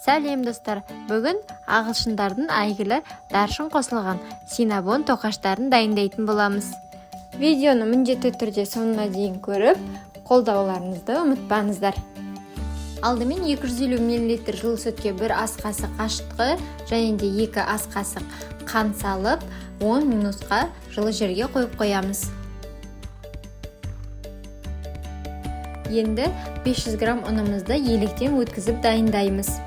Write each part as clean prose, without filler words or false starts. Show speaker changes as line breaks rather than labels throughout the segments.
Сәлем, достар! Бүгін ағылшындардың әйгілі даршын қосылған синабон тоқаштарын дайындайтын боламыз. Видеоны міндетті түрде соңына дейін көріп, қолдауларыңызды ұмытпаңыздар. Алдымен 250 мл жылы сүтке 1 ас қасық ашытқы және де 2 ас қасық қант салып, 10 минутқа жылы жерге қойып қоямыз. Енді 500 грамм ұнымызды електен өткізіп дайындаймыз.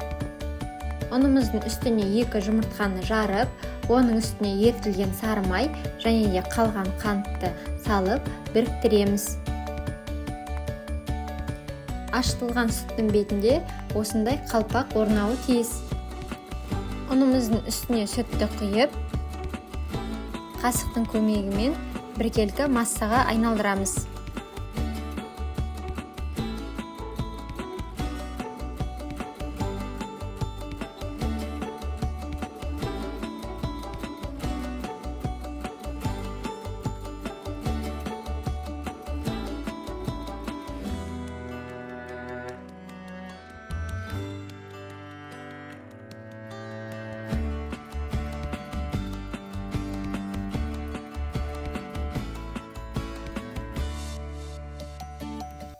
Ұнымыздың үстіне 2 жұмыртқаны жарып, оның үстіне ерітілген сары май және де қалған қантты салып біріктіреміз. Ашытылған сүттің бетінде осындай қалпақ орнауы тиіс. Ұнымыздың үстіне сүтті құйып, қасықтың көмегімен біркелкі массаға айналдырамыз.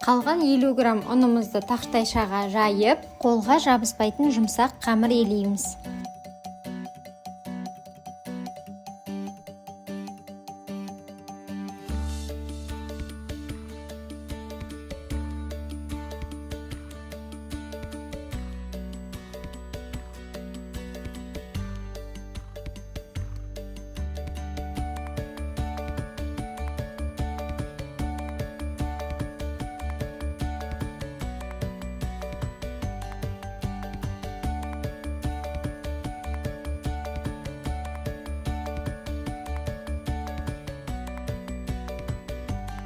Қалған 50 грамм ұнымызды тақтайшаға жайып, қолға жабыспайтын жұмсақ қамыр елейміз.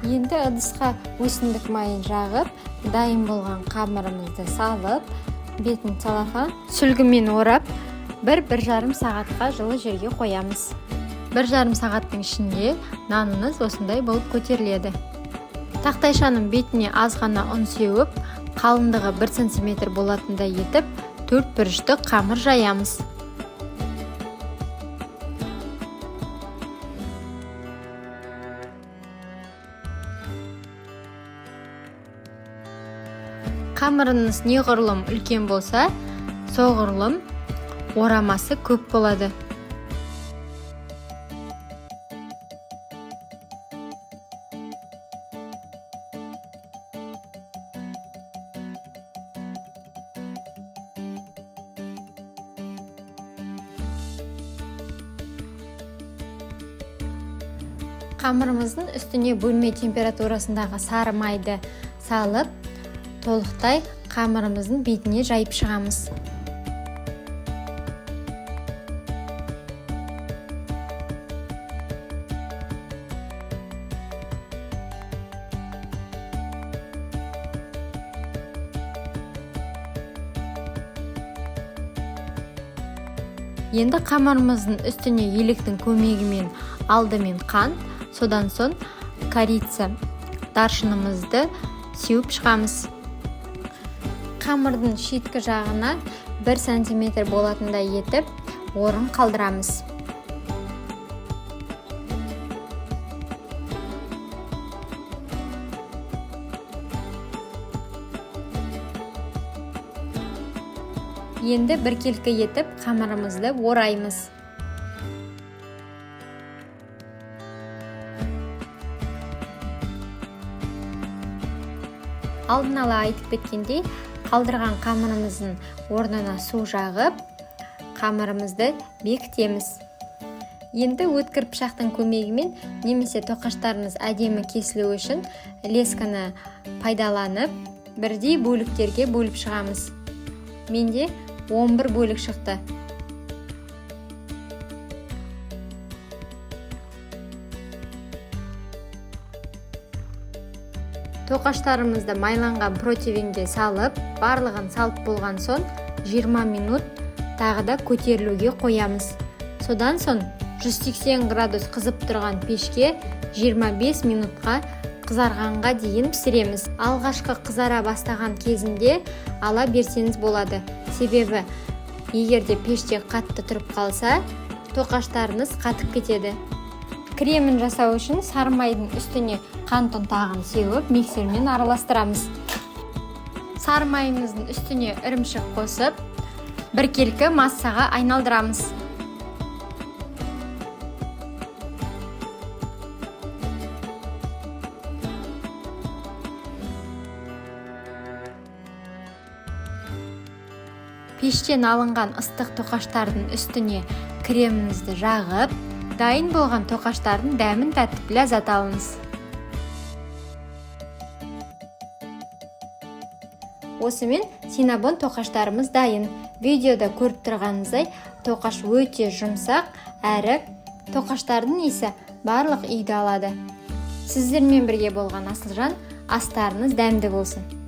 Енді ыдысқа өсімдік майын жағып, дайын болған қамырымызды салып, бетін целлофан сүлгімен орап, 1-1,5 сағатқа жылы жерге қоямыз. 1,5 сағаттың ішінде нанымыз осындай болып көтеріледі. Тақтайшаның бетіне аз ғана ұн сеуіп, қалыңдығы 1 сантиметр болатындай етіп, 4 бұрышты қамыр жаямыз. Қамырыңыз неғұрлым үлкен болса, соғұрлым орамасы көп болады. Қамырымыздың үстіне бөлме температурасындағы сары майды салып, толықтай қамырымыздың бетіне жайып шығамыз. Енді қамырымыздың үстіне електің көмегімен алдымен қант, содан соң корица, даршынымызды сеуіп шығамыз. Қамырдың шеткі жағына 1 сантиметр болатындай етіп орын қалдырамыз. Енді біркелкі етіп қамырымызды ораймыз. Алдын ала айтып кеткендей, қалдырған қамырымыздың орнына су жағып, қамырымызды бекітеміз. Енді өткір пышақтың көмегімен немесе тоқаштарымыз әдемі кесілуі үшін лесканы пайдаланып, бірдей бөліктерге бөліп шығамыз. Менде 11 бөлік шықты. Тоқаштарымызды майланған противенге салып, барлығын салып болған соң 20 минут тағы да көтерілуге қоямыз. Содан соң 180 градус қызып тұрған пешке 25 минутқа Қызарғанға дейін пісіреміз. Алғашқы қызара бастаған кезінде ала берсеңіз болады. Себебі егер де пеште қатты тұрып қалса, тоқаштарыңыз қатып кетеді. Кремін жасау үшін сары майдың үстіне қант ұнтағын сеуіп, миксермен араластырамыз. Сары майымыздың үстіне ірімшік қосып, біркелкі массаға айналдырамыз. Пештен алынған ыстық тоқаштардың үстіне креміңізді жағып, дайын болған тоқаштардың дәмін татып ләззат алыңыз. Осымен синабон тоқаштарымыз дайын. Видеода көріп тұрғаныңыздай, тоқаш өте жұмсақ, әрі тоқаштардың иісі барлық үйді алады. Сіздермен бірге болған Асылжан, астарыңыз дәмді болсын.